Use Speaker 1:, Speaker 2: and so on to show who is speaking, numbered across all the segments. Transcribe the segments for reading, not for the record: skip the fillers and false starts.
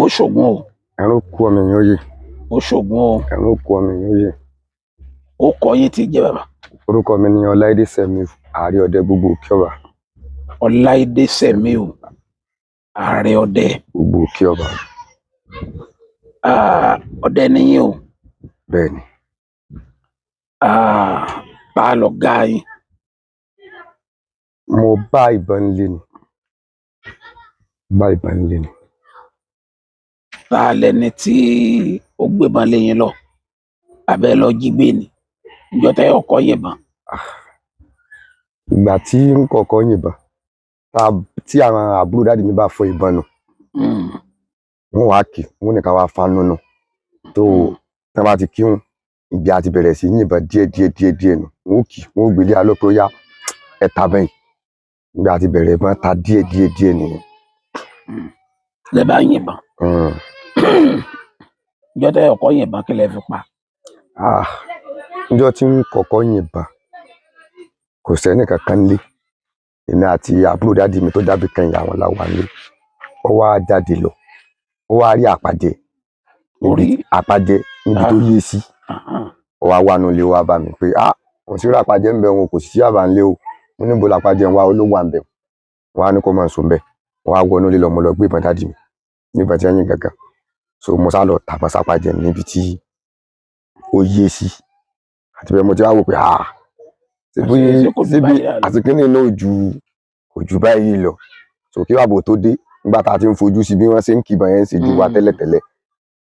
Speaker 1: Ó ṣògùn o.
Speaker 2: Ẹran kú ọmọ èèyàn yè.
Speaker 1: Ó ṣògùn o.
Speaker 2: Ẹran kú ọmọ èèyàn yè.
Speaker 1: Ó kọ yín tí jẹ́ bàbá.
Speaker 2: Orúkọ mi ni Ọláìdé Sẹ̀míù, ààrẹ ọdẹ gbogbo Òkè Ọba.
Speaker 1: Ọláìdé Sẹ̀míù, ààrẹ ọdẹ
Speaker 2: gbogbo Òkè Ọba.
Speaker 1: Ah, ọdẹ nìyí o.
Speaker 2: Bẹ́ẹ̀ ni.
Speaker 1: Ah, bá a lọ ga yín.
Speaker 2: Mo bá ìbọn nílé ni, bá ìbọn nílé ni.
Speaker 1: Ta lẹni tí ó gbébọn lé yín lọ, abẹ lọ jí gbé ni ìjọ tẹ ọkọ yìnbọn?
Speaker 2: Ìgbà tí n kọ́kọ́ yìnbọn, tí àwọn àbúrò dáàdì mi bá fọ ìbọn nù, wọn wàá kì wọn ní ká wá fa nùnù tó tí wọn bá ti kírun, ibi àti bẹ̀rẹ̀ sí yìnbọn díẹ̀ díẹ̀ díẹ̀ díẹ̀ nù, wọn ò kì wọn ò gbélé alọ́ pé ó yá, ẹ ta bẹ́yìn. Ibi àti bẹ̀rẹ̀ ìbọn ta díẹ̀ díẹ̀ díẹ̀ nìyẹn.
Speaker 1: Lẹ bá yìnbọn? Ìjọ tẹ ọkọ yìnbọn, kí lẹ fi pa?
Speaker 2: Ah, níjọ́ tí n kọ́kọ́ yìnbọn, kò sẹ́ni kankan nílé. Èmi àti àbúrò dáàdì mi tó dábì kan ìyá wọn la wà nílé. Ó wá jáde lọ, ó wá rí àpàjẹ níbi
Speaker 1: Orí?
Speaker 2: Àpàjẹ níbi tó yé sí. Ó wá wà nulẹ̀, ó wá bá mi pé, ah, òun sì rí àpàjẹ ń bẹ, òun kò sí àbá ńlé o. Mo ní bo làpàjẹ ń wá? Ó ló wà ń bẹ. Wọn á ní kó máa sùn bẹ. Wọn á wọnú ilé lọ, mo lọ gbé ìbọn dáàdì mi nígbà tí wọ́n yìn gangan. So mo sá lọ tàbọn sápàjẹ níbi tí ó yé sí. Àti bẹ́ẹ̀ mo ti wá wò pé, ah, síbi
Speaker 1: Ṣé kò jù
Speaker 2: síbi
Speaker 1: báyìí lọ?
Speaker 2: Àti kíní náà kò jù báyìí lọ. So kí bàbá ò tó dé, nígbà tá a ti ń fojú sí bí wọ́n ṣe ń kìbọn yẹn ṣe ju wa tẹ́lẹ̀tẹ́lẹ̀,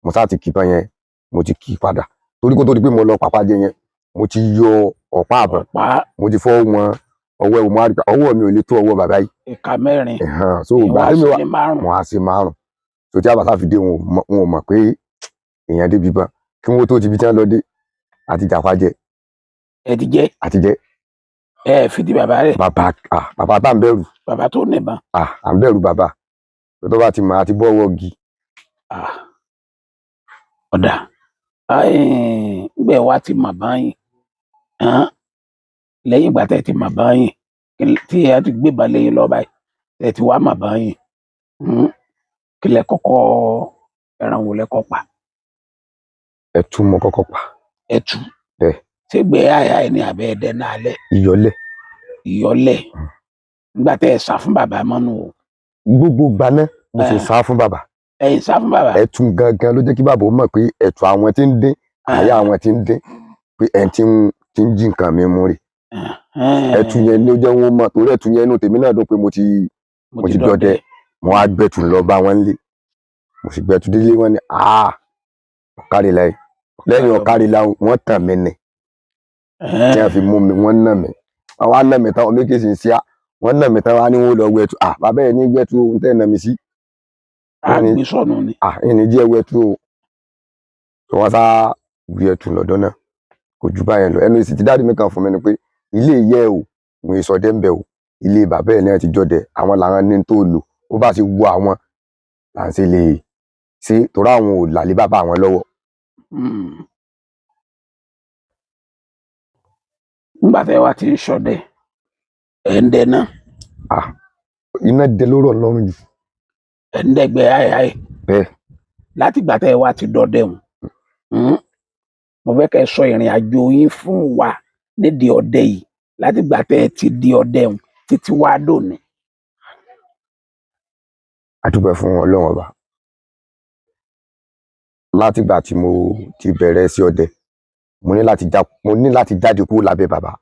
Speaker 2: mo sá ti kìbọn yẹn, mo ti kì í padà, torí kó tó di pé mo lọ pàpàjẹ yẹn, mo ti yọ ọ̀pá àbọ̀n.
Speaker 1: Pa.
Speaker 2: Mo ti fọ́ wọn ọwọ́ ẹ̀, mo wá rí pé ọwọ́ mi ò lè tó ọwọ́ bàbá yìí.
Speaker 1: Ìka mẹ́rin.
Speaker 2: Ẹ̀hán, so
Speaker 1: ìwà
Speaker 2: ìgbà tí mi
Speaker 1: sí
Speaker 2: wá
Speaker 1: ní márùn.
Speaker 2: Mo á ṣe márùn. So tí àbáṣà fi dé, wọn ò mọ̀ pé èèyàn débi bàn. Kí wọn tó ti fi tí wọn lọ dé àti jàpájẹ.
Speaker 1: Ẹ ti jẹ?
Speaker 2: Àti jẹ.
Speaker 1: Ẹ fi di bàbá rẹ?
Speaker 2: Bàbá, ah, bàbá tá à ń bẹ̀rù.
Speaker 1: Bàbá tó níbọn.
Speaker 2: Ah, à ń bẹ̀rù bàbá tó bá ti mọ̀ àti bọ́wọ́ gi.
Speaker 1: Ah, ọ̀dà ngbẹ̀ wá ti mà báyìí hàn, lẹ́yìn ìgbà tẹ́ ti mà báyìí, tí ẹ ti gbébọn lé yín lọ báyìí, tẹ́ ti wá mà báyìí, kí lẹ kọ́kọ́, ẹran wo lẹ kọ́ pa?
Speaker 2: Ẹtù mo kọ́kọ́ pa.
Speaker 1: Ẹtù?
Speaker 2: Bẹ́ẹ̀.
Speaker 1: Ṣé gbé àyà ẹ ní abẹ́ ẹdẹ náà lẹ?
Speaker 2: Ìyọlẹ̀.
Speaker 1: Ìyọlẹ̀. Nígbà tẹ́ ẹ sá fún bàbá mọ́nú o?
Speaker 2: Gbogbo gbaná mo sì sá fún bàbá.
Speaker 1: Ẹ̀yin sá fún bàbá?
Speaker 2: Ẹtù gangan ló jẹ́ kí bàbá ó mọ̀ pé ẹtù àwọn tí ń dín àyà àwọn tí ń dín, pé ẹ̀ tí ń jí nǹkan mi mú rè. Ẹtù yẹn ló jẹ́ wọn mọ̀, torí ẹtù yẹn inú tèmi náà dùn pé mo ti dọdẹ. Mo wá gbẹ̀tù lọ bá wọn lé, mo sì gbẹ̀tù délé. Wọn ni, "Ah, ọ̀kárí láyé." Lẹ́yìn ọ̀kárí láyé, wọ́n tàn mí nì tí wọ́n fi mú mi. Wọ́n nà mí, wọ́n wá nà mí tán, omi kìí sì ń ṣíá. Wọ́n nà mí tán, wọ́n á ní wọ́n lọ wẹ̀tù. Ah, bàbá ẹ̀ ní gbẹ̀tù ohun tẹ́ ẹ̀ nà mí sí.
Speaker 1: Àgbésọ̀nù ni.
Speaker 2: Ah, ìní jẹ́ wẹ̀tù o. Tí wọ́n sá wẹ̀tù lọ́dọ̀ náà, kò jù báyẹn lọ. Ẹnu ìsì tí dáàdì mi kàn fún mi ni pé ilé ìyẹ́ o, mo ìsọdẹ ń bẹ o, ilé bàbá ẹ̀ náà ti jọdẹ. Àwọn làwọn ní tó lò ó, bá ti wu àwọn là ń ṣe lè ṣe, torí àwọn ò là lé bàbá àwọn lọ́wọ́.
Speaker 1: Nígbà tẹ́ wá ti ń ṣọdẹ, ẹ̀ ń dẹ náà?
Speaker 2: Ah, iná dẹ lóró lọ́rùn jù.
Speaker 1: Ẹ̀ ń dẹgbẹ́ àì?
Speaker 2: Bẹ́ẹ̀.
Speaker 1: Láti ìgbà tẹ́ wá ti dọdẹ hùn, mo fẹ́ kẹ́ ẹ sọ ìrìn àjò yín fún wa nídìí ọdẹ yìí, láti ìgbà tẹ́ ẹ ti di ọdẹ hùn títí wá dòní.
Speaker 2: A dúpẹ́ fún Ọlọ́run Ọba. Látìgbà tí mo ti bẹ̀rẹ̀ sí ọdẹ, mo ní láti jáde kúrò lábẹ́ bàbá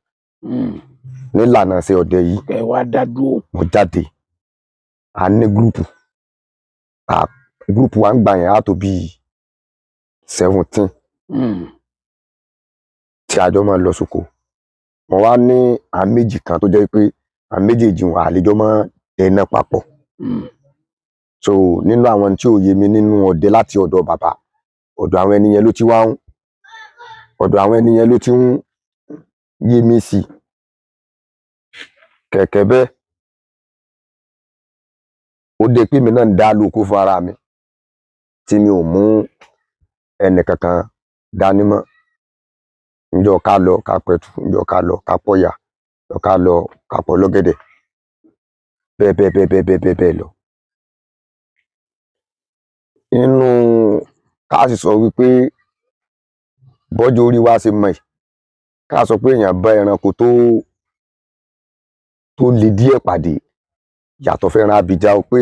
Speaker 2: nílànà sí ọdẹ yìí.
Speaker 1: Kẹ́ ẹ wá dá dúró.
Speaker 2: Mo jáde. A ní group, a group wa ń gbà yẹn á tó bíi 17 tí a jọ máa lọ sóko. Mo wá ní àwọn méjì kan tó jẹ́ pé àwọn méjèèjì wọn àlejò máa dẹná papọ̀. So nínú àwọn tí ò yé mi nínú ọdẹ láti ọ̀dọ̀ bàbá, ọ̀dọ̀ àwọn ẹni yẹn ló ti wá ń, ọ̀dọ̀ àwọn ẹni yẹn ló ti ń yé mi sí kẹ̀kẹ́. Bẹ́ẹ̀ ó dé pé mi náà ń dá lóko fún ara mi, tí mi ò mú ẹnì kankan dání mọ́. Ǹjọ́ ká lọ ká pẹ̀tù, ǹjọ́ ká lọ ká pọ̀yà, ǹjọ́ ká lọ ká pọ̀ lọ́gẹ̀dẹ̀, bẹ́ẹ̀ bẹ́ẹ̀ bẹ́ẹ̀ bẹ́ẹ̀ bẹ́ẹ̀ bẹ́ẹ̀ bẹ́ẹ̀ lọ. Inú ká sì sọ wípé bọ́jọ́ orí wa ṣe mọ̀ yìí, ká sọ pé èèyàn bá ẹranko tó le díẹ̀ pàdé, yàtọ̀ fẹ́ràn abìjà o, pé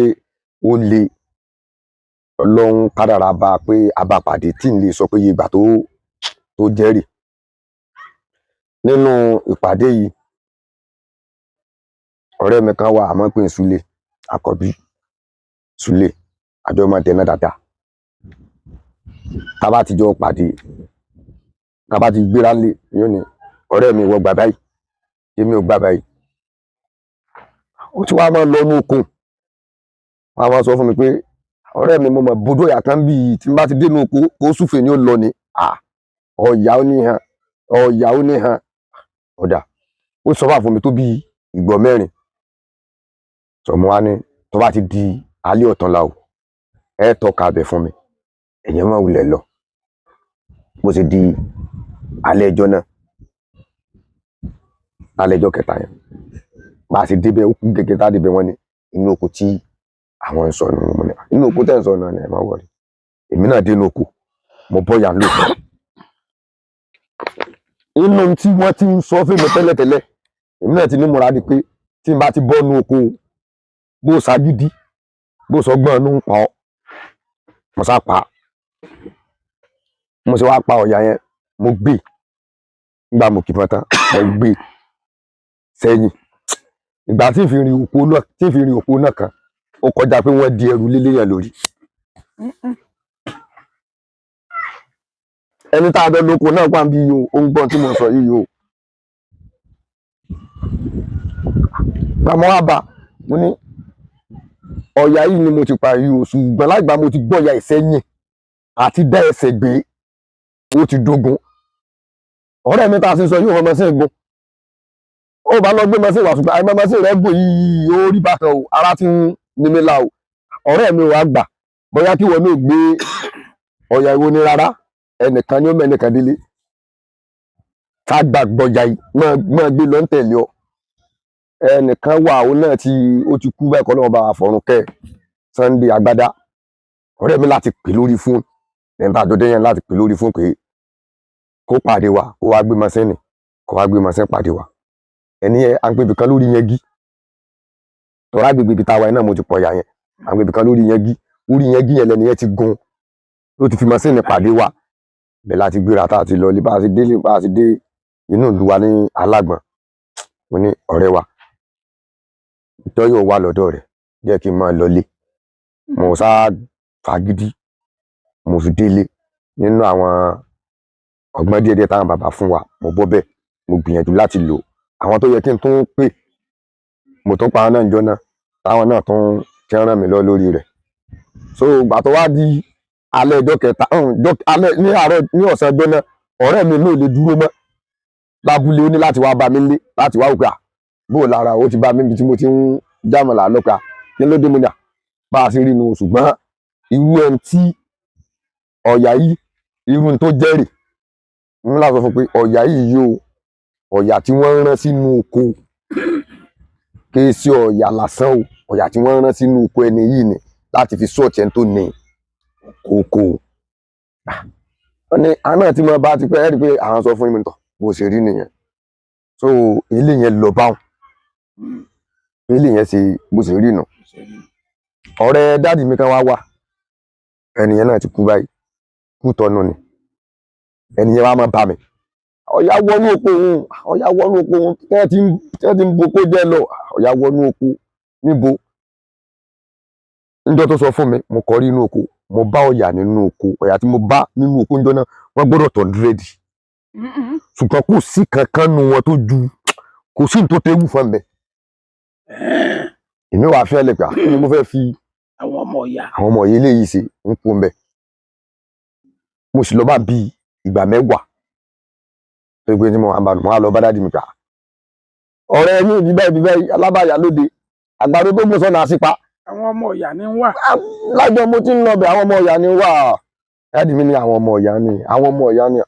Speaker 2: ó le. Ọlọ́run kádàrá bá a pé a bá pàdé tí n lè sọ pé iye ìgbà tó jẹ́rìí nínú ìpàdé yìí. Ọ̀rẹ́ mi kan wà, àmọ́ pé ń Súlè àkọ́bí Súlè, àjọ máa dẹná dáadáa. Tá bá ti jọ pàdé, tá bá ti gbéra lé, yóò ní ọ̀rẹ́ mi, ìwọ gbà báyìí, èmi ò gbà báyìí. Ó ti wá máa lọ inú okùn, wọn á máa sọ fún mi pé ọ̀rẹ́ mi, mo mọ̀ bodò ọ̀yà kan bíi tí n bá ti dé inú oko kó súfèé ni ó lọ ni. Ọ̀yà ó ní hàn, ọ̀yà ó ní hàn. Ọ̀dà ó sọ fún mi tó bíi ìgbọ̀ mẹ́rin sọmọ wa ní tó bá ti di alẹ́ ọ̀túnla o, ẹ tọ́ka abẹ fún mi, ẹ̀yẹ́ máa wulẹ̀ lọ. Bó ṣe di alẹ́ ẹjọ́ náà, alẹ́ ẹjọ́ kẹta yẹn, bá a ṣe débẹ̀, ó kú gẹ́gẹ́ tá a débẹ̀, wọ́n ní inú oko tí àwọn ń sọ nù. Mo ní inú oko tẹ́ ń sọ náà ni, ẹ má wọrí. Èmi náà dé inú oko, mo bọ́ yà ń lò inú tí wọ́n ti ń sọ fún mi tẹ́lẹ̀tẹ́lẹ̀. Èmi náà ti ní múra di pé tí n bá ti bọ́ inú oko, bó ṣagídí bó sọgbọ́n inú ń pa ọ́, mo sá pa. Mo ṣe wá pa ọ̀yà yẹn, mo gbé nígbà mo kì í tán, mo gbé sẹ́yìn. Ìgbà tí n fi rin òpó náà, tí n fi rin òpó náà kan, ó kọjá pé wọ́n di ẹrù lílé yẹn lórí. Ẹni tá a bẹ lóko náà wà bí yìí o, ó ń gbọ́n tí mo sọ yìí o. Gbàmọ́ wá bá mo ní ọ̀yà yìí ni mo ti pa yìí o, ṣùgbọ́n láìgbà mo ti gbọ́ ọ̀yà ìsẹ́yìn àti dá ẹsẹ̀ gbé, ó ti dógún. Ọ̀rẹ́ mi tá a sì sọ yóò fọmọ sí egun, ó bá lọ gbé mọ sí ìwà, ṣùgbọ́n àìmọ́ mọ sí rẹ̀ gùn yìí, ó rí bákan o, ara ti ń ní mi la o. Ọ̀rẹ́ mi ò wá gbà bóyá kí wọn náà gbé ọ̀yà ìwo ni rárá, ẹnìkan ni ó mẹ́nìkan délé tá a gbàgbọ́ ọ̀yà yìí máa gbé lọ ń tẹ̀lé ọ. Ẹnìkan wà, òun náà tí ó ti kú báyìí, kọ́ lọ́wọ́ bá a fọ̀run kẹ́, Sunday Agbádá. Ọ̀rẹ́ mi láti pè lórí fóònù ẹni tá a jọ dé yẹn, láti pè lórí fóònù pé kó pàdé wa, kó wá gbé mọ́sẹ́nì, kó wá gbé mọ́sẹ́nì pàdé wa. Ẹni yẹn à ń pè ibìkan lórí yẹn gí, tọ́lá gbègbè ibi táwa yẹn náà mo ti pọ̀ yà yẹn, à ń pè ibìkan lórí yẹn gí, orí yẹn gí yẹn lẹni yẹn ti gun ló ti fi mọ́sẹ́nì pàdé wa. Bẹ́ẹ̀ láti gbéra tá a ti lọ ilé, bá a ti délé, bá a ti dé inú ìlú wa ní Alágbọ̀n, mo ní ọ̀rẹ́ wa tọ́yọ̀ wà lọ́dọ̀ rẹ̀, jẹ́ kí n máa lọlé. Mo sá fagídí mo fi délé. Nínú àwọn ọgbọ́n díẹ̀ díẹ̀ táwọn bàbá fún wa, mo bọ́ bẹ́ẹ̀, mo gbìyànjú láti lò àwọn tó yẹ kí n tún pè, mo tún pa àwọn náà níjọ́ náà, táwọn náà tún ti ràn mí lọ lórí rẹ̀. So ìgbà tó wá di alẹ́ ọjọ́ kẹta, alẹ́ ní àárọ̀ ní ọ̀sán ọjọ́ náà, ọ̀rẹ́ mi náà lè dúró mọ́ lábúlé, ó ní láti wá bá mi lé, láti wá òkè à bó o lára ó ti bá mi níbi tí mo ti ń jámọ̀lá lọ́pẹ́ à kí ló dé. Mo ní à bá a ṣe rí nu, ṣùgbọ́n irú ẹni tí ọ̀yà yìí, irú tó jẹ́rìí ń láti sọ fún pé ọ̀yà yìí yóò, ọ̀yà tí wọ́n ń rán sínú oko kì í ṣe ọ̀yà lásán o, ọ̀yà tí wọ́n ń rán sínú oko ẹni yìí ni láti fi sọ́ọ̀tì ẹni tó ní oko. Wọ́n ní àná tí mo bá ti pẹ́ rí pé àwọn sọ fún mi tọ̀ bó ṣe rí nìyẹn. So ilé yẹn lọ báwọn, ilé yẹn ṣe bó ṣe rí nù. Ọ̀rẹ́ dáàdì mi kan wá wà, ẹni yẹn náà ti kú báyìí, kú tọ́nu ni. Ẹni yẹn wá máa bá mi, ọ̀yà wọnú oko òun, ọ̀yà wọnú oko òun, tí wọ́n ti ń boko jẹ́ lọ, ọ̀yà wọnú oko níbo. Níjọ́ tó sọ fún mi, mo kọrí inú oko, mo bá ọ̀yà nínú oko. Ọ̀yà tí mo bá nínú oko níjọ́ náà, wọ́n gbọ́dọ̀ tọ̀ dírẹ́dì, ṣùgbọ́n kò sí kankan nu wọn tó ju, kò sí ní tó tẹ́wù fún mi. Èmi wàá fẹ́ lè pè á, kí ni mo fẹ́ fi
Speaker 1: àwọn ọmọ ọ̀yà,
Speaker 2: àwọn ọmọ yìí léyìí ṣe ń kú mbẹ. Mo sì lọ bá bíi ìgbà mẹ́wàá tó gbé tí mo wà ń bá mo wá lọ bá dádì mi pé ọ̀rẹ́ yín ìbí báyìí, ìbí báyìí, alábàáyà lóde àgbàdo tó gbé sọ́nà àṣìpa.
Speaker 1: Àwọn ọmọ ọ̀yà ni ń wà.
Speaker 2: Lájọ mo ti ń lọ bẹ̀, àwọn ọmọ ọ̀yà ni wà. Dádì mi ní àwọn ọmọ ọ̀yà ni, àwọn ọmọ ọ̀yà ni.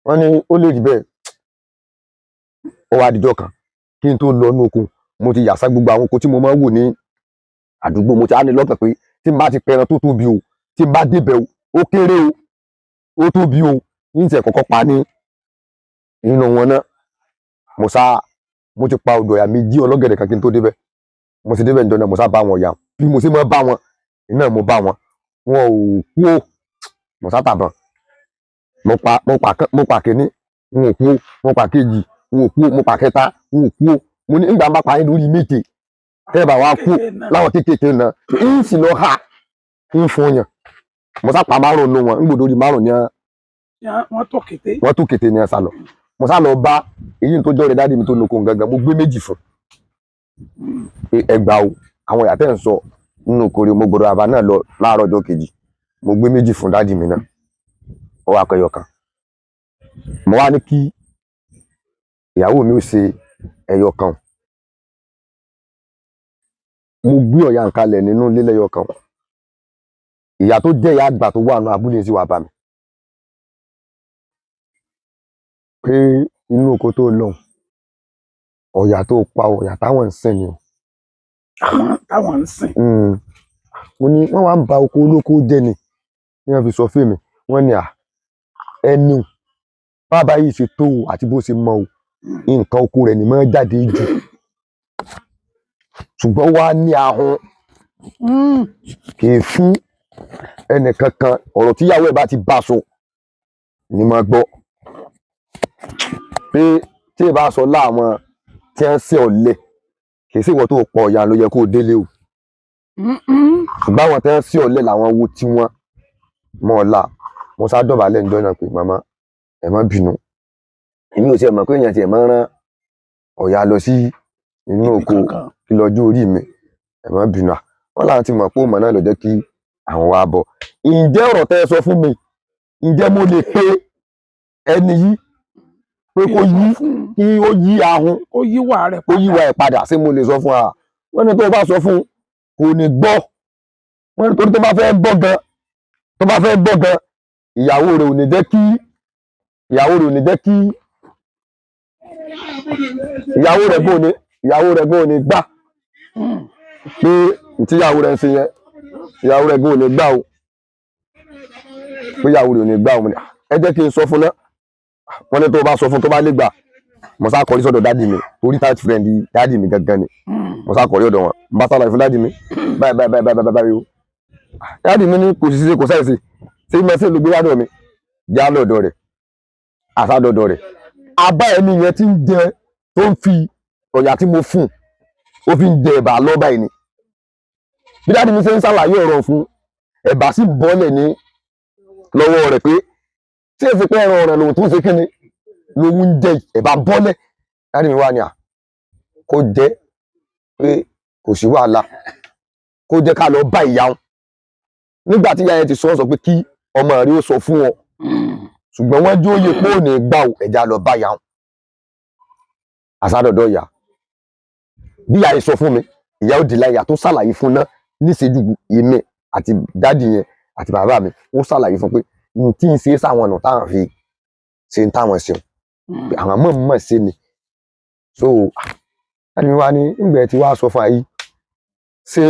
Speaker 2: Wọ́n ní ó lè rí bẹ́ẹ̀. Ó wá dijọ́ kan kí n tó lọ inú oko, mo ti yàsá gbogbo àwọn oko tí mo máa ń wò ní àdúgbò, mo ti á ní lọ́kàn pé tí n bá ti pẹran tó tóbi o. Tí n bá débẹ̀ o, ó kéré o, ó tóbi o, ní ìtẹ̀ kọ́kọ́ pa ní inú wọn náà. Mo sá, mo ti pa odò ọ̀yà méjì ọlọ́gẹ̀dẹ̀ kan kí n tó débẹ̀. Mo ti débẹ̀ níjọ́ náà, mo sá bá wọn ọ̀yà bí mo ṣe máa bá wọn iná, mo bá wọn, wọn ò kú o. Mo sá tàbọn, mo pa kínní, wọn ò kú o. Mo pa kejì, wọn ò kú o. Mo pa kẹta, wọn ò kú o. Mo ní nígbà bá pa yín lórí méje, tẹ́ ẹ bá wa kú láwọn kéékèèké náà, ń sì lọ ha ń fún yàn. Mo sá pa márùn nù wọn, ń gbòdò orí márùn ní
Speaker 1: wọ́n tó kété.
Speaker 2: Wọ́n tó kété ní ẹ sá lọ. Mo sá lọ bá èyí tó jọ́ rẹ̀ daddy mi tó noko gangan, mo gbé méjì fún pé ẹgbàá o, àwọn ìyá tẹ́ ń sọ nínú kórè. Mo gbọ́dọ̀ àbá náà lọ láàárọ̀ ọjọ́ kejì, mo gbé méjì fún daddy mi náà, ó wá kẹyọ kan. Mo wá ní kí ìyàwó mi ó ṣe ẹyọ kan. Mo gbé ọ̀yà nkalẹ̀ nínú ilé lẹ́yọ kan. Ìyá tó jẹ́ ìyá àgbà tó wà nù abúlé sí wàá bá mi pé inú oko tó lọ, ọ̀yà tó pa, ọ̀yà táwọn ń sìn ni o.
Speaker 1: Táwọn ń sìn.
Speaker 2: Mo ní wọ́n wá ń ba oko olóko jẹ́ ni ní wọ́n fi sọ fún mi. Wọ́n ní à ẹnu bàbá yìí ṣe tó o àti bó ṣe mọ o, nǹkan oko rẹ̀ ni máa jáde jù, ṣùgbọ́n wá ní ahun, kì í fún ẹnìkankan. Ọ̀rọ̀ tíyàwó ẹ̀ bá ti bá sọ ni máa gbọ́, pé tí ì bá sọ láwọn tí wọ́n ṣe ọ̀lẹ, kì í sì wọ́n tó pọ̀ ọ̀yà ló yẹ kó o délé o, ṣùgbọ́n àwọn tí wọ́n ṣe ọ̀lẹ làwọn wo tí wọ́n mọ́ ọ la. Mo sá dọ̀bálẹ̀ níjọ́ náà pé màmá, ẹ má bínú, èmi ò tiẹ̀ mọ̀ pé èèyàn tiẹ̀ máa ń rán ọ̀yà lọ sí inú oko kí lọ́jọ́ orí mi, ẹ má bínú. À wọ́n làwọn ti mọ̀ pé òmò náà ló jẹ́ kí àwọn wá bọ̀. Ǹjẹ́ ọ̀rọ̀ tẹ́ ẹ sọ fún mi, ǹjẹ́ mo lè pe ẹni yìí pé kó yí, kí ó yí ahun,
Speaker 1: kó yíwà rẹ̀
Speaker 2: kó yíwa ẹ̀ padà? Ṣé mo lè sọ fún wa? Wọ́n ní tó o bá sọ fún kò ní gbọ́. Wọ́n ní torí tó bá fẹ́ gbọ́ gan, tó bá fẹ́ gbọ́ gan, ìyàwó rẹ̀ ò ní jẹ́ kí, ìyàwó rẹ̀ ò ní jẹ́ kí, ìyàwó rẹ̀ gbọ́ ní, ìyàwó rẹ̀ gbọ́ ní gbà pé tí ìyàwó rẹ̀ ń ṣe yẹn, ìyàwó rẹ̀ gbọ́ ní gbà o, pé ìyàwó rẹ̀ ò ní gbà o. Mo ní, ẹ jẹ́ kí n sọ fún náà. Wọ́n ní tó o bá sọ fún, tó bá lè gbà. Mo sá kọrí sọ́dọ̀ daddy mi, torí tight friend daddy mi gangan ni. Mo sá kọrí ọ̀dọ̀ wọn, mo bá sálàyé fún daddy mi, báyìí báyìí báyìí báyìí báyìí o. Daddy mi ní kò sì ṣe, kò sáìsì ṣé mẹsẹ̀ ló gbé wádọ̀ mi já lọ́dọ̀ rẹ̀, àsádọ́dọ̀ rẹ̀ abá ẹni yẹn tí ń jẹ, tó ń fi ọ̀yà tí mo fún ó fi ń jẹ ẹ̀bà lọ́ báyìí ni. Bí daddy mi ṣe ń ṣàlàyé ọ̀rọ̀ fún, ẹ̀bà sì bọ́lẹ̀ ní lọ́wọ́ rẹ̀ pé tí èsì pé ẹran ọ̀ràn lòun tó ń ṣe kíni lòun ń jẹ, ẹ̀bà bọ́lẹ̀. Daddy mi wà ní à kó jẹ́ pé kò sí wàhálà, kó jẹ́ ká lọ bá ìyá wọn. Nígbà tí ìyá yẹn ti sọ, sọ pé kí ọmọ rẹ̀ ó sọ fún ọ, ṣùgbọ́n wọ́n jó yẹ pé ò ní gbà ó, ẹ̀já lọ bá ìyá wọn. Àsádọ̀dọ̀ ìyá, bí ìyá yẹn sọ fún mi, ìyá ó dìlà, ìyá tó ṣàlàyé fún náà níṣẹ́jú èmi àti daddy yẹn àti bàbá mi, ó ṣàlàyé fún pé n tí ń ṣe sáwọn ọ̀nà táwọn fi ṣe ń táwọn ṣeun, pé àwọn mọ̀ mọ̀ ṣe ni. So daddy mi wá ní ńgbẹ́ tí wàá sọ fún ayé, ṣé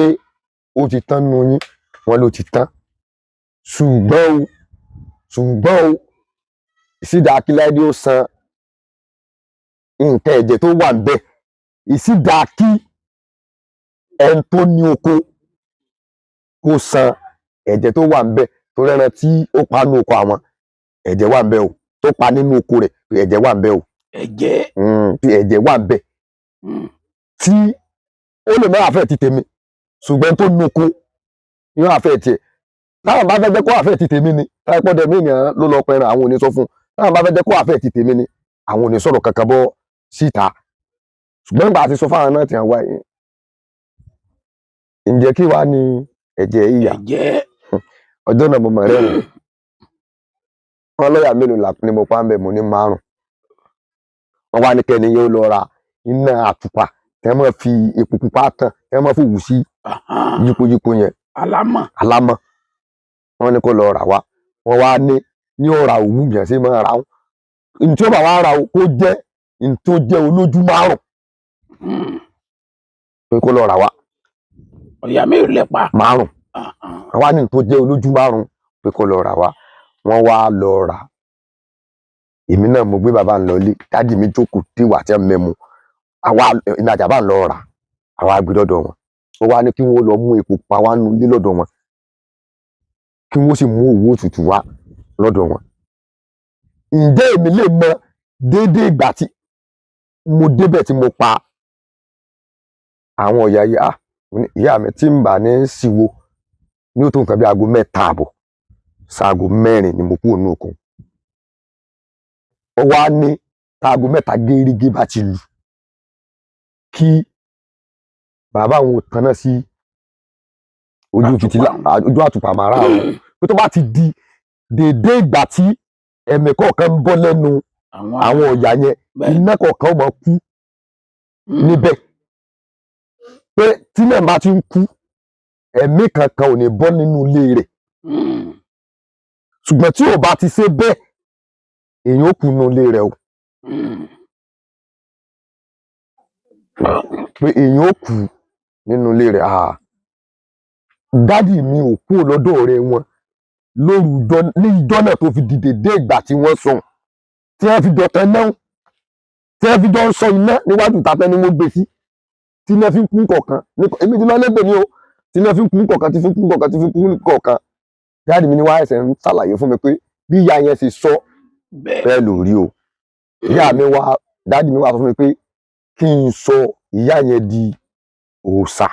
Speaker 2: ó ti tán nínú yín? Wọn ló ti tán, ṣùgbọ́n o ìsídà akíláìdé ó san nǹkan ẹ̀jẹ̀ tó wà níbẹ̀, ìsídà kí ẹni tó ní oko kó san ẹ̀jẹ̀ tó wà níbẹ̀, tó rẹ́ran tí ó pa nínú oko àwọn, ẹ̀jẹ̀ wà níbẹ̀ o, tó pa nínú oko rẹ̀, ẹ̀jẹ̀ wà níbẹ̀ o.
Speaker 1: Ẹ̀jẹ̀.
Speaker 2: Tí ẹ̀jẹ̀ wà níbẹ̀, tí ó lè má àfẹ́ ti tèmi, ṣùgbọ́n tó ní oko yóò àfẹ́ tiẹ̀. Táwọn bá fẹ́ jẹ́ kó àfẹ́ ti tèmi ni, táwọn pọ́dẹ mí yàn ló lọ pẹran, àwọn ò ní sọ fún un. Táwọn bá fẹ́ jẹ́ kó àfẹ́ ti tèmi ni, àwọn ò ní sọ̀rọ̀ kankan bọ́ síta, ṣùgbọ́n nígbà tí sọ fáwọn náà tí wọ́n wá yìí, ǹjẹ́ kí wàá ní ẹ̀jẹ̀ ìyà?
Speaker 1: Ẹ̀jẹ̀.
Speaker 2: Ọjọ́ náà mo mọ̀ rẹ́rìn. Wọn lọ́ọ̀yà mélòó ni mo pa ń bẹ̀? Mo ní márùn. Wọ́n wá ní kẹ́ni yóò lọ ra iná àtùpà tẹ́ mọ́ fi epo pupa tàn, tẹ́ mọ́ fòwú sí yípoyípo yẹn.
Speaker 1: Alámọ̀.
Speaker 2: Alámọ̀. Wọ́n ní kó lọ rà wá. Wọ́n wá ní ó ra òwú yẹn sí máa ra ó, ntí ó bá wá ra ó, kó jẹ́ ntí ó jẹ́ olójú márùn, pé kó lọ rà wá.
Speaker 1: Ọ̀yà mélòó lẹ pa?
Speaker 2: Márùn. Wọ́n wá ní tó jẹ́ olójú márùn pé kó lọ rà wá. Wọ́n wá lọ rà. Èmi náà mo gbé bàbá ń lọ ilé, dádì mi jókòó díwà tí wọ́n mẹ́mu, àwa èmi àti bàbá ń lọ rà, àwa gbé lọ́dọ̀ wọn. Wọ́n wá ní kí wọ́n lọ mú epo pa wá nínú ilé lọ́dọ̀ wọn, kí wọ́n sì mú òwú òtútù wá lọ́dọ̀ wọn. Ǹjẹ́ èmi lè mọ déédéé ìgbà tí mo débẹ̀ tí mo pa àwọn ọ̀yà yìí? Ah, mo ní, ìyá mi tí ń bà ní síwo ní ó tó nǹkan bí aago 3:30 sáago 4 ni mo kúrò nínú oko. Ó wá ní táago 3 gérégé bá ti lù, kí bàbá òun ò tanná sí ojú fìtílà, ojú àtùpà márààrún, pé tó bá ti di déédéé ìgbà tí ẹ̀mí kọ̀ọ̀kan ń bọ́ lẹ́nu àwọn ọ̀yà yẹn, iná kọ̀ọ̀kan ó máa kú níbẹ̀, pé tí náà bá ti ń kú, ẹ̀mí kankan ò ní bọ́ nínú ilé rẹ̀. Ṣùgbọ́n tí ò bá ti ṣe bẹ́ẹ̀, èèyàn ó kú nínú ilé rẹ̀ o, pé èèyàn ó kú nínú ilé rẹ̀. Dádì mi ò kúrò lọ́dọ̀ ọ̀rẹ́ wọn lóru ní ìjọ́ náà tó fi dìde dé ìgbà tí wọ́n sùn, tí wọ́n fi dọ̀tán náà, tí wọ́n fi jọ ń sọ iná níwájú ìta ni wọ́n gbé sí, tí iná fi ń kún kọ̀ọ̀kan. Èmi ti lọ lẹ́gbẹ̀ẹ́ ni o, tí iná fi ń kún kọ̀ọ̀kan, tí fi ń kún kọ̀ọ̀kan, tí fi ń kún kọ̀ọ̀kan. Dáàdì mi ni wá ẹsẹ̀ ń ṣàlàyé fún mi pé bí ìyá yẹn ṣe sọ bẹ́ẹ̀ ló rí o. Ìyá mi wá, dáàdì mi wá sọ fún mi pé kí n sọ ìyá yẹn di òòṣà.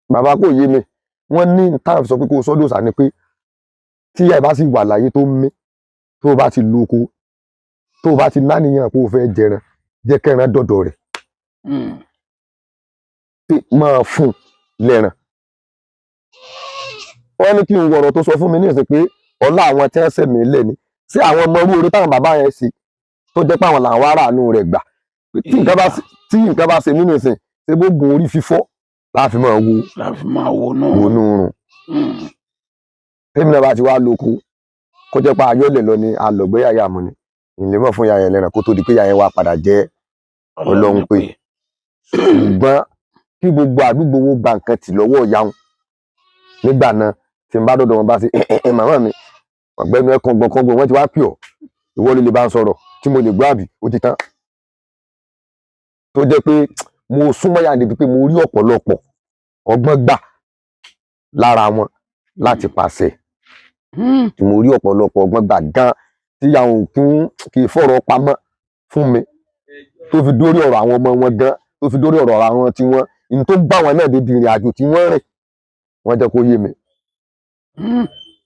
Speaker 2: Bàbá kò yé mi. Wọ́n ní táwọn sọ pé kó o sọ dòòṣà ni pé tí ìyá ẹ bá sì wà láyé tó ń mí, tó o bá ti lu oko, tó o bá ti náníyàn kó o fẹ́ jẹran, jẹ́ kẹran dọ̀dọ̀ rẹ̀, pé máa fún lẹ́ran. Wọ́n ní kí n wọ̀rọ̀ tó sọ fún mi ní ìsìn pé ọlá àwọn tí wọ́n sẹ̀mí lẹ̀ ni sí àwọn ọmọ orú orí táwọn bàbá yẹn ṣe, tó jẹ́ pé àwọn làwọn aráàánú rẹ̀ gbà. Tí nǹkan bá ṣe nínú ìsìn, ṣé bó gun orí fífọ́ láàfin máa wo wọnú rùn. Tèmi náà bá ti wá lóko, kó jẹ́ pé ayọ́lẹ̀ lọ ni alọ̀gbẹ́ yàyà mu ni ìlẹ̀ mọ̀ fún yàyà lẹ́ran, kó tó di pé yàyà wa padà jẹ́ Ọlọ́run pé. Ṣùgbọ́n kí gbogbo àdúgbò wo gba nǹkan tì lọ́wọ́ ìyá wọn nígbà náà, tí n bá dọ̀dọ̀ wọn bá ṣe ẹ màmá mi ọ̀gbẹ́ni ẹ kàngbọ̀n kàngbọ̀n, wọ́n ti wá pè ọ́, ìwọ ló lè bá ń sọ̀rọ̀ tí mo lè gbọ́ àbí ó ti tán. Tó jẹ́ pé mo súnmọ́ yà níbi pé mo rí ọ̀pọ̀lọpọ̀ ọgbọ́n gbà lára wọn láti pàṣẹ. Tí mo rí ọ̀pọ̀lọpọ̀ ọgbọ́n gbà gan, tí àwọn òkun kì í fọ̀rọ̀ pamọ́ fún mi, tó fi dórí ọ̀rọ̀ àwọn ọmọ wọn gan, tó fi dórí ọ̀rọ̀ àwọn tí wọ́n ní tó gbà wọn náà débi ìrìn àjò tí wọ́n rìn, wọ́n jẹ́ kó yé mi.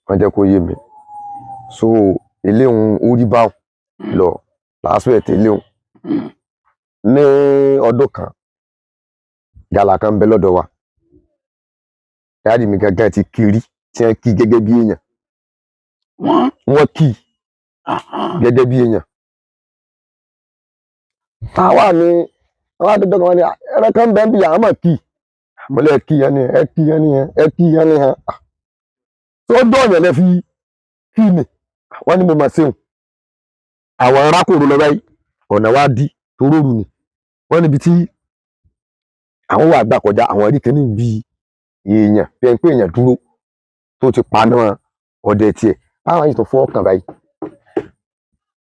Speaker 2: Wọ́n jẹ́ kó yé mi. So eléhun orí bá lọ lásìkò eléhun. Ní ọdún kan, gàlà kan ń bẹ lọ́dọ̀ wa. Dáàdì mi gangan ti kiri, tí wọ́n kí gẹ́gẹ́ bí èèyàn. Wọ́n kí gẹ́gẹ́ bí èèyàn. Táwa ni àwọn àdúgbò kan wọ́n ní ẹran kan bẹ́ẹ̀ bí àwọn mọ̀ kí. Mo lẹ́ kí yẹn ni ẹ kí yẹn ni ẹ kí yẹn ni hàn. Tó dọ̀yàn lẹ fi kí ni. Wọ́n ní mo máa ṣeun. Àwọn arákòrò lọ báyìí, ọ̀nà wa dí toróru ni. Wọ́n níbi tí àwọn wà gbà kọjá, àwọn rí kíní bí èèyàn, bí ẹni pé èèyàn dúró tó ti paná ọdẹ tiẹ̀. Báwọn yìí tó fọ́ ọkàn báyìí.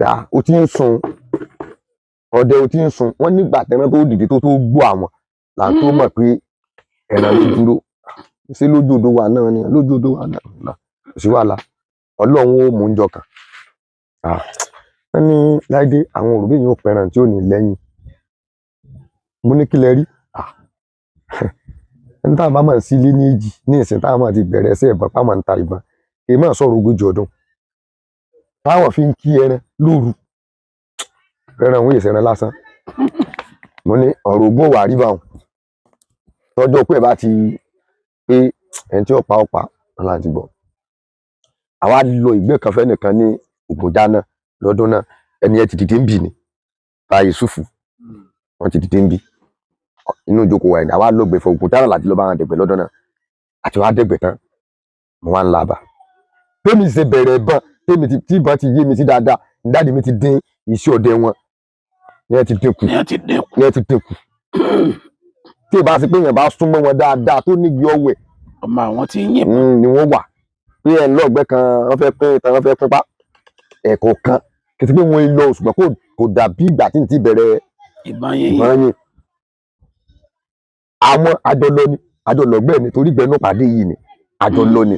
Speaker 2: Yà, ó ti ń sun ọdẹ, ó ti ń sun. Wọ́n nígbà tẹ́ran tó dìde tó gbó àwọn là ń tó mọ̀ pé ẹran ló dúró. Ṣé lójú odò wa náà ni? Lójú odò wa náà. Kò sí wàhálà. Ọlọ́run ó mú un jọ kan. Wọ́n ní Láídé, àwọn òrùbí yìí ó pẹran tí ò ní lẹ́yìn. Mo ní kí lẹ rí? Ẹni táwọn bá máa ń sílé ní èjì ní ìsìn táwọn máa ti bẹ̀rẹ̀ ẹsẹ̀ ìbọn páwọn ń ta ìbọn. Èyí máa sọ̀rọ̀ 40 ọdún. Táwọn fi ń kí ẹran lóru. Ẹran òun ìṣẹ̀ran lásán. Mo ní ọ̀rọ̀ ogún wà rí báwọn. Tọ́jọ́ pé ẹ bá ti pé ẹni tí ó pa ó pa, wọn láti gbọ́. Àwa lọ ìgbé kan fẹ́ nìkan ní Ògùnjá náà lọ́dún náà. Ẹni yẹn ti dìde ń bì ní. Bá Yusufu, wọ́n ti dìde ń bì. Inú ìjókòó wa ẹni àwa lọ gbẹ̀fẹ̀ Ògùnjá náà láti lọ bá wọn dẹ̀gbẹ̀ lọ́dún náà. Àti wá dẹ̀gbẹ̀ tán, mo wá ń laba. Tèmi ṣe bẹ̀rẹ̀ ìbọn, tèmi ti tí ìbọn ti yé mi sí dáadáa, dáàdì mi ti dín iṣẹ́ ọdẹ wọn. Ní ẹ ti dínkù. Ní ẹ ti dínkù. Tí ìbá sí pé èèyàn bá súnmọ́ wọn dáadáa tó nígi ọwẹ́,
Speaker 1: Ọmọ àwọn tí ń yìnbọn.
Speaker 2: Ni wọ́n wà pé ẹ̀ ń lọ́ọ̀gbẹ́ kan, wọ́n fẹ́ pín ìtàn, wọ́n fẹ́ pín pa ẹ̀kọ́ kan. Kì í ṣe pé wọ́n lọ, ṣùgbọ́n kò dàbí ìgbà tí n ti bẹ̀rẹ̀
Speaker 1: ìbọn yìnyín.
Speaker 2: Ìbọn yìn. Àwọn àjọlọ ni, àjọlọgbẹ́ ni, torí ìgbẹ́nu pàdé yìí ni àjọlọ ni.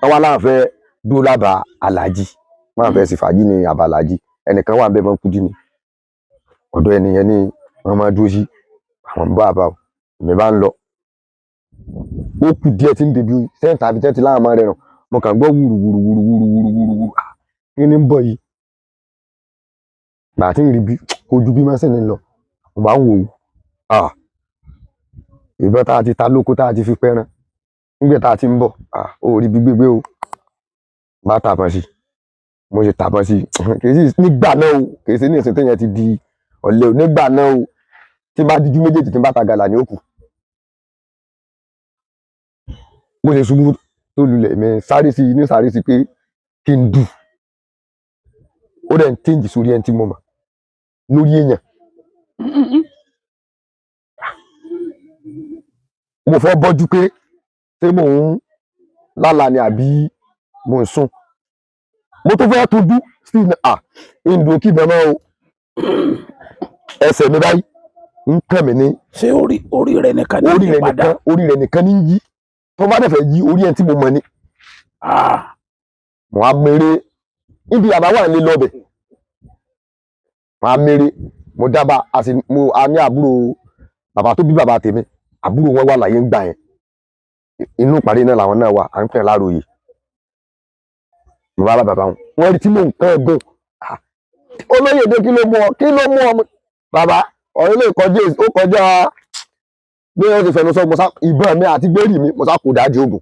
Speaker 2: Wọ́n wá láwọn fẹ́ dúró lábàá aláàjì, wọ́n fẹ́ sí fàájì ní àbá aláàjì. Ẹnìkan wà bẹ́ẹ̀, mọ́ kúdí ni ọ̀dọ̀ ẹnìyẹn ni wọ́n máa dúró sí. Àwọn ń bá àbá o, èmi bá ń lọ, ó kù díẹ̀ tí ń débi sẹ́ńtà àbí tẹ́tí láwọn máa rẹrùn, mo kàn gbọ́ wùrù wùrù wùrù wùrù wùrù wùrù wùrù. Ah, kí ni ń bọ̀ yìí? Gbà tí ń rí bí ojú bí mọ́sìn ní lọ, mo bá ń wò ó. Ah, ìbọn tá a ti ta lóko tá a ti fi pẹran nígbà tá a ti ń bọ̀, ah, ó rí bí gbégbé o. Bá tàbọn sí, mo ṣe tàbọn sí, kì í sì nígbà náà o, kì í ṣe ní ìsìn téèyàn ti di ọ̀lẹ o. Nígbà náà o, tí n bá dijú méjèèjì, tí n bá ta gàlà ní òkú. Bó ṣe ṣubú tó lulẹ̀, mi sáré sí i ní sáré sí pé kí n dù ó, dẹ̀ ń téǹjì sórí ẹni tí mo mọ̀ lórí èèyàn. Mo fẹ́ bọ́jú pé ṣé mò ń lálàá ni àbí mò ń sùn. Mo tún fẹ́ tójú sí i, à ń kí bẹ́ẹ̀ mọ́ o, ẹsẹ̀ mi báyìí ń kàn mí ní.
Speaker 1: Ṣé orí rẹ̀ nìkan ní
Speaker 2: orí
Speaker 1: yí
Speaker 2: rẹ̀
Speaker 1: padà?
Speaker 2: Nìkan, orí rẹ̀ nìkan ní yí. Tó bá dẹ̀ fẹ́ yí, orí ẹ̀ tí mo mọ̀ ni.
Speaker 1: Ah,
Speaker 2: mo á mèrè ibi àbá wà nílé lọ́bẹ̀, mo á mèrè, mo dábàá a sì mo a ní àbúrò bàbá tó bí bàbá tèmi, àbúrò wọn wà láyé ń gbà yẹn. Inú ìpàdé náà làwọn náà wà, à ń pè láròyè. Mo bá bá bàbá wọn, wọn rí tí mò ń kán gùn. Ah, olóyè dé, kí ló mú ọ? Kí ló mú ọ? Bàbá, ọ̀rọ̀ ilé ìkọjá, ó kọjá bí wọ́n ti fẹnu sọ. Mo sá ìbọn mi àti gbẹ́rì mi, mo sá kò dájú ogun.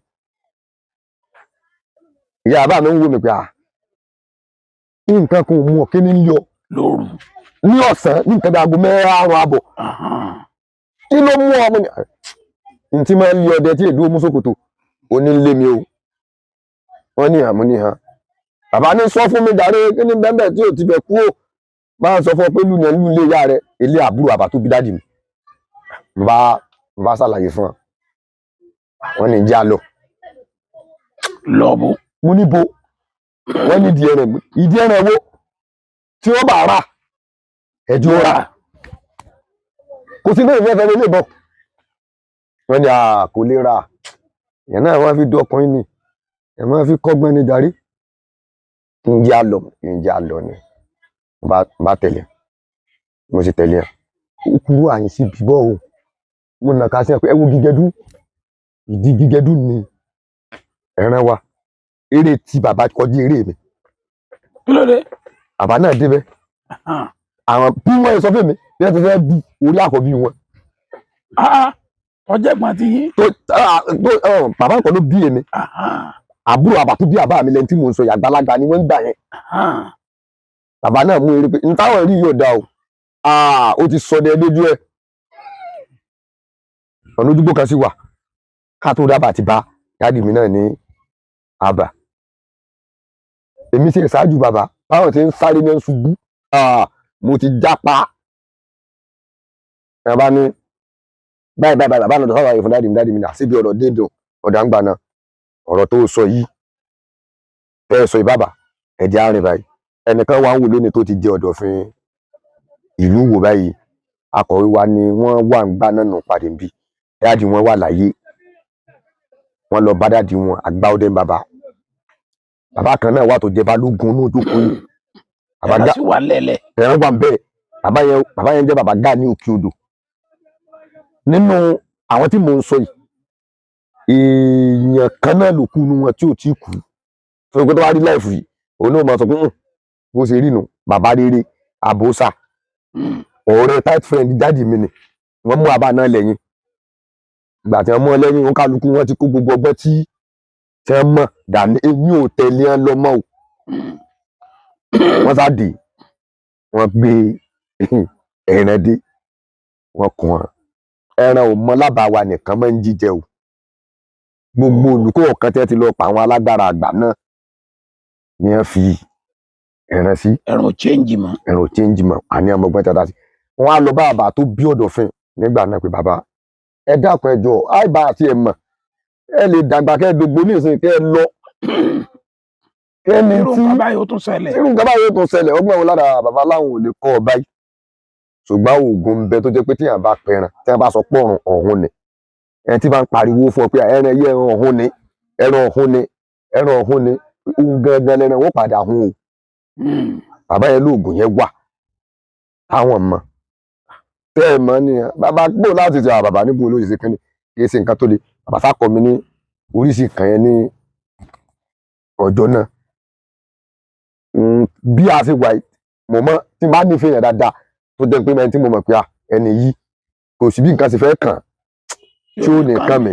Speaker 2: Ìyá bàbá mi ń wò mí pé à, nǹkan kan ò mú ọ, kí ni ń yọ
Speaker 1: lóru?
Speaker 2: Ní ọ̀sán, ní nǹkan bí aago 5:30. Kí ló mú ọ? Mo ní n tí máa ń lé ọdẹ tí èdè ó mú ṣòkòtò òní ń lé mi o. Wọ́n ní àmú ní hàn. Bàbá ní sọ fún mi jàre, kí ni bẹ́ẹ̀ tí ò ti bẹ̀ kú o? Máa sọ fún ọ pé lù ní lù ilé ìyá rẹ, ilé àbúrò àbá tó bí daddy mi. Mo bá ṣàlàyé fún ọ, wọ́n ní já lọ.
Speaker 1: Lọ́bù.
Speaker 2: Mo ní bo? Wọ́n ní ìdí ẹran. Ìdí ẹran wo? Tí wọ́n bá rà ẹjọ́ rà, kò sí bẹ́ẹ̀ fẹ́ẹ́ lè bọ̀. Wọ́n ní à kò lè rà ìyẹn náà, wọ́n fi dọkùnrin ni, ẹ̀ máa fi kọ́gbọ́n ni jàre. Ǹjẹ́ àlọ́, ǹjẹ́ àlọ́ ni. Mo bá tẹ̀lé, mo sì tẹ̀lé ẹ̀. Ó kúrú àyìn sí bíbọ́ o. Mo nà ká sí ẹ pé ẹ wo gígẹdú, ìdí gígẹdú ni ẹran wa. Eré tí bàbá kọjú eré mi.
Speaker 1: Kí ló dé?
Speaker 2: Bàbá náà débẹ̀. Àwọn bí wọ́n sọ fún mi bí wọ́n ti fẹ́ du orí àkọ́bí wọn.
Speaker 1: Ah, ọjẹ́gbọ́n ti yín.
Speaker 2: Tó tó bàbá kan ló bí èmi. Àbúrò àbá tó bí àbá mi lẹni tí mò ń sọ yìí, àgbàlagbà ni wọ́n ń gbà yẹn. Bàbá náà mú eré pé n táwọn rí yóò dá o. Ah, ó ti sọdẹ lójú ẹ. Ọ̀nà ojúgbó kan sì wà ká tó dábàá ti bá daddy mi náà ní àbà. Èmi sì ṣáájú bàbá, báwọn ti ń sáré ní ṣubú. Ah, mo ti jápa. Ẹ bá ní báyìí báyìí báyìí, bàbá náà sọ̀rọ̀ àyè fún daddy mi. Daddy mi ní àṣìbí ọ̀rọ̀ dédùn ọ̀dà ń gbà náà. Ọ̀rọ̀ tó sọ yìí, tẹ́ ẹ sọ yìí, bàbá ẹ̀jẹ̀ àárín báyìí. Ẹnìkan wà ń wò lónìí tó ti jẹ ọ̀dọ̀fin ìlú wò báyìí. Akọ̀wé wa ni wọ́n wà ń gbá náà nù pàdé nbí. Daddy wọn wà láyé, wọ́n lọ bá daddy wọn, àgbà ọdẹ bàbá. Bàbá kan náà wà tó jẹ balógun ní ojókòó yìí. Bàbá
Speaker 1: ẹ̀rọ
Speaker 2: gá
Speaker 1: sì wà lẹ́lẹ̀.
Speaker 2: Ẹ̀rọ wà bẹ́ẹ̀. Bàbá yẹn, bàbá yẹn jẹ́ bàbá gá ní Òkè Odò. Nínú àwọn tí mò ń sọ yìí, èèyàn kan náà ló kú nínú wọn tí ò tí kú tó pé tó bá rí láìfù yìí, òun náà máa sọ pé bó ṣe rí nu." Bàbá rere àbósà, ọ̀rẹ́ tight friend daddy mi ni. Wọ́n mú àbá náà lẹ́yìn. Ìgbà tí wọ́n mú ọ lẹ́yìn, wọn kálukú wọn ti kó gbogbo ọgbọ́n tí wọ́n mọ̀ dání. Èmi ò tẹ̀lé wọn lọ mọ́ o. Wọ́n sá dé, wọ́n gbé ẹran dé, wọ́n kún wọn. Ẹran ò mọ lábàá wa nìkan máa ń jíjẹ o. Gbogbo olùkọ́ ọ̀kan tí wọ́n ti lọ pa àwọn alágbára àgbà náà ni wọ́n fi ẹran sí.
Speaker 1: Ẹ̀rọ ò change mọ́.
Speaker 2: Ẹran ò change mọ́. Àní ọmọ ọgbọ́n tí a dá sí. Wọ́n á lọ bá bàbá tó bí ọ̀dọ̀fin. Nígbà náà pé bàbá, ẹ dákun, ẹ jọ̀ọ́, àìbá àti ẹ mọ̀, ẹ lè dàgbà kẹ́ ẹ dògbò ní ìsìn, kẹ́ ẹ lọ kẹ́ni
Speaker 1: Irú
Speaker 2: tí
Speaker 1: nǹkan báyìí ó tún ṣẹlẹ̀.
Speaker 2: Irú nǹkan báyìí ó tún ṣẹlẹ̀. Ọgbọ́n wọn lára bàbá láwọn ò lè kọ́ ọ báyìí, ṣùgbọ́n oògùn ń bẹ tó jẹ́ pé tíyàn bá pẹran, tíyàn bá sọ pọ̀rùn ọ̀hún ni, ẹni tí bá ń pariwo fún ọ pé ẹran ẹyẹ, ẹran ọ̀hún ni, ẹran ọ̀hún ni, ẹran ọ̀hún ni, òun gangan lẹ́ran wọ́n padà hun o. Bàbá yẹn lóògùn yẹn wà táwọn mọ̀ tẹ́ ẹ mọ̀ ni. Bàbá gbò láti ṣe bàbá níbo olóyè ṣe kínní, kì í ṣe nǹkan tó le. Bàbá sá kọ́ mi ní oríṣi kan yẹn ní ọjọ́ náà. Bí a ṣe wà yìí, mo mọ̀ tí n bá nífẹ̀ẹ́ yẹn dáadáa, tó jẹ́ pé ẹni tí mo mọ̀ pé à ẹni yìí kò sí bí nǹkan ṣe fẹ́ kàn tí ó nìkan mi,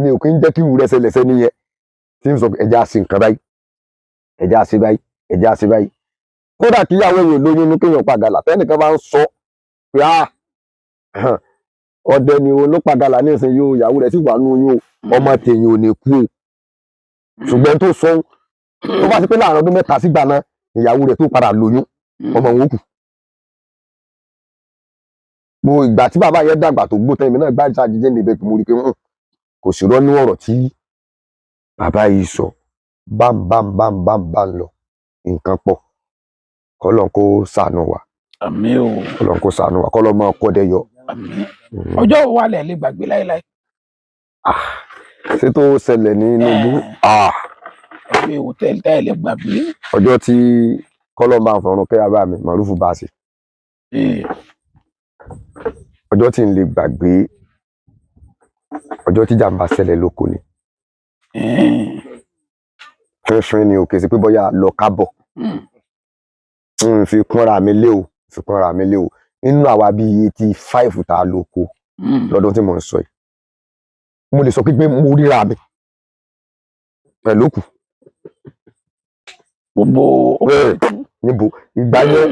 Speaker 2: mi ò kí ń jẹ́ kí irú rẹ̀ ṣẹlẹ̀ sẹ́ni yẹn, tí n sọ pé ẹja ṣe nǹkan báyìí, ẹja ṣe báyìí, ẹja ṣe báyìí. Kódà kí ìyàwó èèyàn lóyún inú, kéèyàn pàgàlà, tẹ́nìkan bá ń sọ pé à ọdẹ ni òun ló pàgàlà ní ìsìn yóò, ìyàwó rẹ̀ sì wà nínú oyún o, ọmọ tèèyàn ò ní kú o. Ṣùgbọ́n tó sọ tó bá ti pé láàrin ọdún 3 sígbà náà, ìyàwó rẹ̀ tó padà lóyún, ọmọ òun ó kù. Mo ìgbà tí bàbá yẹn dàgbà tó gbó tán, èmi náà gbá ìṣàjíjẹ́ níbẹ̀, mo rí i pé kò sí rọ́ ní ọ̀rọ̀ tí bàbá yìí sọ. Bám bám bám bám bám lọ, nǹkan pọ̀. Kọ́lọ́n kó ṣàánú wa.
Speaker 1: Àmín o.
Speaker 2: Kọ́lọ́n kó ṣàánú wa, kọ́lọ́n máa kọ́ dẹ yọ.
Speaker 1: Àmín. Ọjọ́ wo wà lẹ̀ lè gbàgbé láéláé?
Speaker 2: Ṣé tó ṣẹlẹ̀ nínú igbó?
Speaker 1: Ẹgbẹ́ hòtẹ́ẹ̀lì tẹ́ ẹ lè gbàgbé.
Speaker 2: Ọjọ́ tí kọ́lọ́n bá ń fọ̀run kẹ́ bàbá mi Màrúfù Báàsì, ọjọ́ tí n lè gbàgbé, ọjọ́ tí jàǹbá ṣẹlẹ̀ lóko ni. Fínfín ni o, kì í ṣe pé bóyá lọ kábọ̀. N fi kúnra mi lé o, fi kúnra mi lé o. Nínú àwa bíi 85 tá a lóko lọ́dún tí mò ń sọ yìí, mo lè sọ pé mo ríra mi pẹ̀lú òkú.
Speaker 1: Gbogbo.
Speaker 2: Níbo ìgbà yẹn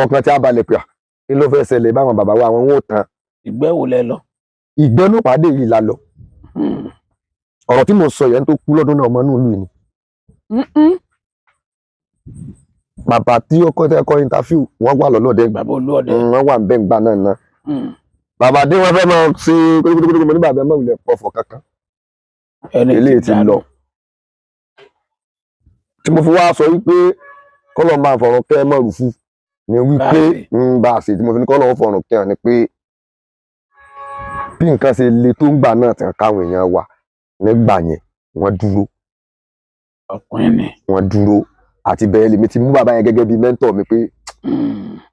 Speaker 2: ọkàn tí a balẹ̀ pé à kí ló fẹ́ ṣẹlẹ̀ báwọn bàbá wa, àwọn ò tán.
Speaker 1: Ìgbẹ́ wo lẹ lọ?
Speaker 2: Ìgbẹ́ ló pàdé yìí la lọ. Ọ̀rọ̀ tí mo sọ yẹn, tó kú lọ́dún náà, ọmọ inú ìlú yìí ni. Bàbá tí ó kọ́ tẹ́ kọ́ interview, wọ́n wà lọ́lọ́dẹ.
Speaker 1: Bàbá Olúọdẹ.
Speaker 2: Wọ́n wà bẹ́ẹ̀ gbà náà náà. Bàbá dé, wọ́n fẹ́ máa ṣe kótókótókótó. Mo ní bàbá ẹ má wulẹ̀ pọ̀fọ̀ kankan.
Speaker 1: Ẹni
Speaker 2: eléyìí ti lọ tí mo fi wá sọ wípé kọ́lọ̀ máa fọ̀rọ̀ kẹ́ Mọ̀rúfù ni wípé ń bá a ṣe, tí mo fi ní kọ́lọ̀ fọ̀rọ̀ kẹ́ hàn ni pé bí nǹkan ṣe le tó ń gbà náà tí káwọn èèyàn wà nígbà yẹn, wọ́n dúró.
Speaker 1: Ọkùnrin ni.
Speaker 2: Wọ́n dúró. Àti bẹ́ẹ̀ lèmi ti mú bàbá yẹn gẹ́gẹ́ bí mentor mi pé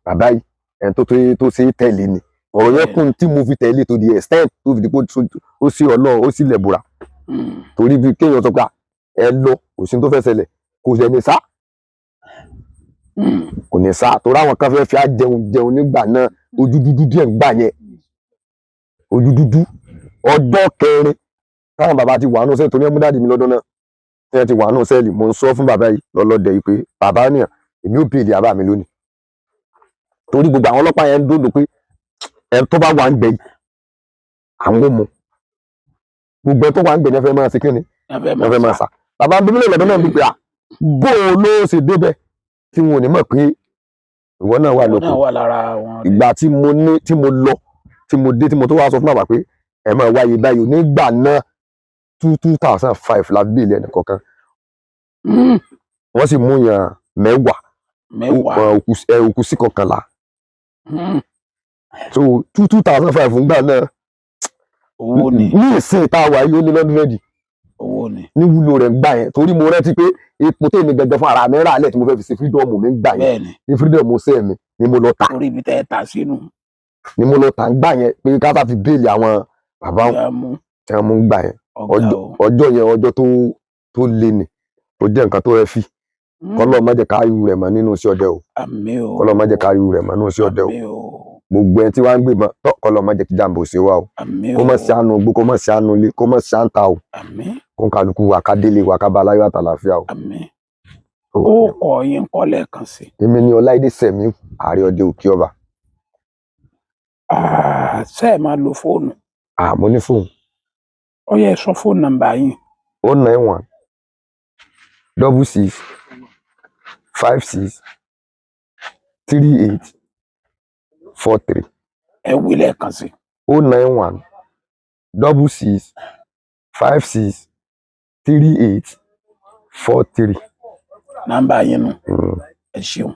Speaker 2: bàbá yìí, ẹni tó ṣe é tẹ̀lé ni. Ọ̀rọ̀ yẹn kún tí mo fi tẹ̀lé tó di extent tó fi di pé ó sí Ọlọ́run, ó sì lẹ̀ bùrà. Torí bí kéèyàn sọ pé ẹ lọ, kò sí tó fẹ́ ṣẹlẹ̀, kò sì ní sá, kò ní sá, torí àwọn kan fẹ́ fi á jẹun jẹun nígbà náà. Ojú dúdú díẹ̀ ń gbà yẹn, ojú dúdú. Ọjọ́ kẹrin táwọn bàbá ti wà nù sẹ́ẹ̀lì, torí ẹ mú daddy mi lọ́dún náà tí wọ́n ti wà nù sẹ́ẹ̀lì, mo ń sọ fún bàbá yìí lọ́lọ́dẹ yìí pé bàbá nìyàn, èmi ò bèèrè bàbá mi lónìí, torí gbogbo àwọn ọlọ́pàá yẹn ń dòdò pé ẹ tó bá wà ń gbẹ yìí, àwọn ò mú. Gbogbo ẹ tó wà ń gbẹ ní ẹ fẹ́ máa ṣe kíni, ẹ fẹ́ máa sà. Bàbá bíbélì lọ́dún náà bí pé à bó o ló ṣe débẹ̀ tí wọn ò ní mọ̀ pé ìwọ náà wà
Speaker 1: Ìwọ
Speaker 2: lóko.
Speaker 1: Náà wà lára wọn.
Speaker 2: Ìgbà tí mo ní, tí mo lọ, tí mo dé, tí mo tó wá sọ fún bàbá pé ẹ máa wáyé báyìí o, nígbà náà 2005 la bail ẹnì kọ̀ọ̀kan. Wọ́n sì mú yàn 10.
Speaker 1: 10.
Speaker 2: Òkú sí 11. So 2005 ńgbà náà.
Speaker 1: Owó ni.
Speaker 2: Ní ìsìn tá a wà yìí, ó lé lọ́dún rẹ́dì.
Speaker 1: Owó ni.
Speaker 2: Ní wúlò rẹ̀ gbà yẹn, torí mo rántí pé epo tèmi gẹ́gẹ́ fún ara mi rà lẹ̀ tí mo fẹ́ fi ṣe freedom mi gbà yẹn, ní freedom ṣẹ́ mi ni mo lọ tà.
Speaker 1: Orí ibi tẹ́ ẹ ta sínú.
Speaker 2: Ni mo lọ tà ń gbà yẹn pé ká sá fi bail àwọn bàbá wọn
Speaker 1: Ìyá mú
Speaker 2: tí wọ́n mú gbà yẹn.
Speaker 1: Ọ̀gá o.
Speaker 2: Ọjọ́ yẹn, ọjọ́ tó le ni, tó jẹ́ nǹkan tó rẹ́ fi. Kọ́lọ́ má jẹ́ ká irú rẹ̀ mọ́ nínú iṣẹ́ ọdẹ o.
Speaker 1: Àmín o.
Speaker 2: Kọ́lọ́ má jẹ́ ká irú rẹ̀ mọ́ nínú iṣẹ́ ọdẹ o.
Speaker 1: Àmín o.
Speaker 2: Gbogbo ẹni tí wàá ń gbébọn tọ́, kọ́lọ́ má jẹ́ kí jàǹbá ò ṣe wá o.
Speaker 1: Àmín
Speaker 2: Kó
Speaker 1: o.
Speaker 2: má ṣe àánú gbó, kó má ṣe àánú ilé, kó má ṣe àǹtà o.
Speaker 1: Àmín.
Speaker 2: Kó ń kálukú wa ká délé wa, ká bá aláyọ̀ àtàlàáfíà o.
Speaker 1: Àmín. Ó kọ yín kọ́ lẹ́ẹ̀kan sí.
Speaker 2: Èmi ni Ọláìdé Sẹ̀míù, Ààrẹ Ọdẹ Òkè Ọba.
Speaker 1: Ah, ṣé ẹ máa lo fóònù?
Speaker 2: Ah, mo ní fóònù.
Speaker 1: Ó yẹ sọ fóònù nọ́mbà yín.
Speaker 2: 091 66 56 38 43.
Speaker 1: Ẹ wí lẹ́ẹ̀kan sí.
Speaker 2: 091 66 56 38 43.
Speaker 1: Nọ́mbà yín nu. Ẹ ṣeun.